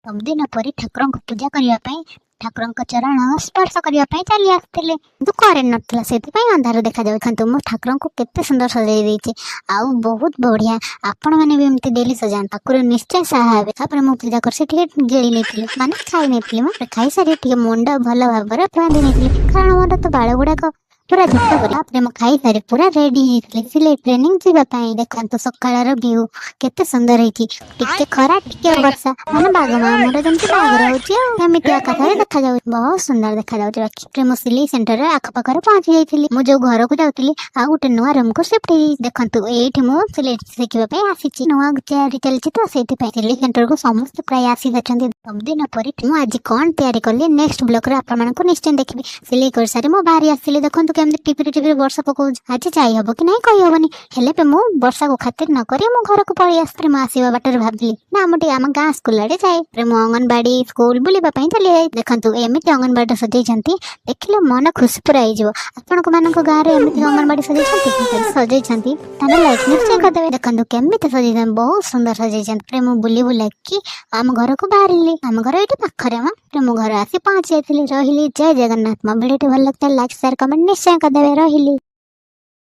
ସବୁଦିନ ପରି ଠାକୁରଙ୍କୁ ପୂଜା କରିବା ପାଇଁ, ଠାକୁରଙ୍କ ଚରଣ ସ୍ପର୍ଶ କରିବା ପାଇଁ ଚାଲି ଆସିଥିଲେ। କିନ୍ତୁ କରେଣ୍ଟ ନଥିଲା, ସେଥିପାଇଁ ଅନ୍ଧାର ଦେଖାଯାଉଛନ୍ତି। ମୁଁ ଠାକୁରଙ୍କୁ କେତେ ସୁନ୍ଦର ସଜେଇ ଦେଇଛି ଆଉ ବହୁତ ବଢିଆ। ଆପଣମାନେ ବି ଏମିତି ଡେଲି ସଜାନ୍ତୁ, ଠାକୁର ନିଶ୍ଚୟ ସାହା ହେବେ। ତାପରେ ମୁଁ ପୂଜା କରି ଟିକେ ଗିଳି ନେଇଥିଲି, ମାନେ ଖାଇ ନେଇଥିଲି। ମୁଁ ଖାଇସାରି ଟିକେ ମୁଣ୍ଡ ଭଲ ଭାବରେ ବାନ୍ଧି ନେଇଥିଲି, କାରଣ ମୋର ତ ବାଳ ଗୁଡାକ ପୁରା ଝୁଟ କରି। ତାପରେ ମୁଁ ଖାଇସାରି ପୁରା ରେଡି ହେଇଯାଇଥିଲି ସିଲେଇ ଟ୍ରେନିଂ ଯିବା ପାଇଁ। ଦେଖନ୍ତୁ, ସକାଳର ଭିଉ କେତେ ସୁନ୍ଦର ହେଇଛି। ଟିକେ ଖରା, ଟିକେ ବର୍ଷା, ମାନେ ବାଘ ମାମୁଁର ଯେମିତି ବାହାଘର ହଉଛି ଆଉ ସେମିତି ଆକାଶରେ ଦେଖାଯାଉଛି। ବହୁତ ସୁନ୍ଦର ଦେଖାଯାଉଛି। ବାକି ମୁଁ ସିଲେଇ ସେଣ୍ଟରରେ ଆଖପାଖରେ ପହଞ୍ଚି ଯାଇଥିଲି। ମୁଁ ଯୋଉ ଘରକୁ ଯାଉଥିଲି, ଆଉ ଗୋଟେ ନୂଆ ରୁମକୁ ସିଫ୍ଟ ହେଇଯାଇଛି। ଦେଖନ୍ତୁ, ଏଇଠି ମୁଁ ସିଲେଇ ଶିଖିବା ପାଇଁ ଆସିଛି। ନୂଆ ତିଆରି ଚାଲିଛି ତ, ସେଇଥିପାଇଁ ସିଲେଇ ସେଣ୍ଟରକୁ ସମସ୍ତେ ପ୍ରାୟ ଆସି ଅଛନ୍ତି। ସବୁଦିନ ପରି ମୁଁ ଆଜି କଣ ତିଆରି କଲି, ନେକ୍ସଟ ବ୍ଲଗରେ ଆପଣମାନଙ୍କୁ ନିଶ୍ଚୟ ଦେଖିବି। ସିଲେଇ କରିସାରି ମୁଁ ବାହାରି ଆସିଲି। ଦେଖନ୍ତୁ, କେମିତି ଟିପିରି ଟିପିରି ବର୍ଷା ପକଉଛି। ଆଜି ଯାଇ ହବ କି ନାହିଁ କହିହବନି। ହେଲେ ବି ମୁଁ ବର୍ଷାକୁ ଖାତିର ନ କରି ମୁଁ ଘରକୁ ପଳେଇ ଆସିଥିଲି। ମୁଁ ଆସିବା ବାଟରେ ଭାବିଲି ନା, ମୁଁ ଟିକେ ଆମ ଗାଁ ସ୍କୁଲ ଆଡେ ଯାଏ। ତାପରେ ମୁଁ ଅଙ୍ଗନବାଡି ସ୍କୁଲ ବୁଲିବା ପାଇଁ ଚାଲି ଯାଇ। ଦେଖନ୍ତୁ, ଏମିତି ଅଙ୍ଗନବାଡି ସଜେଇଛନ୍ତି, ଦେଖିଲେ ମନ ଖୁସି ପୁରା ହେଇଯିବ। ଆପଣଙ୍କ ମାନଙ୍କ ଗାଁରେ ଏମିତି ଅଙ୍ଗନବାଡି ସଜେଇଛନ୍ତି କି? ଯଦି ସଜେଇଛନ୍ତି, ତାହେଲେ ଲାଇକ୍ ନିଶ୍ଚୟ କରିଦେବେ। ଦେଖନ୍ତୁ, କେମିତି ସଜେଇଛନ୍ତି, ବହୁତ ସୁନ୍ଦର ସଜେଇଛନ୍ତି। ତାପରେ ମୁଁ ବୁଲି ବୁଲାକି ଆମ ଘରକୁ ବାହାରିଲି। ଆମ ଘର ଏଇଠି ପାଖରେ ମ। ତାପରେ ମୁଁ ଘରେ ଆସି ପହଞ୍ଚି ଯାଇଥିଲି। ରହିଲି, ଜୟ ଜଗନ୍ନାଥ। ମୋ ଭିଡ଼ିଓଟି ଭଲ ଲାଗିଥିଲେ ଲାଇକ୍, ସେୟାର, କମେଣ୍ଟ ନିଶ୍ଚୟ କରିଦେବେ। ରହିଲି।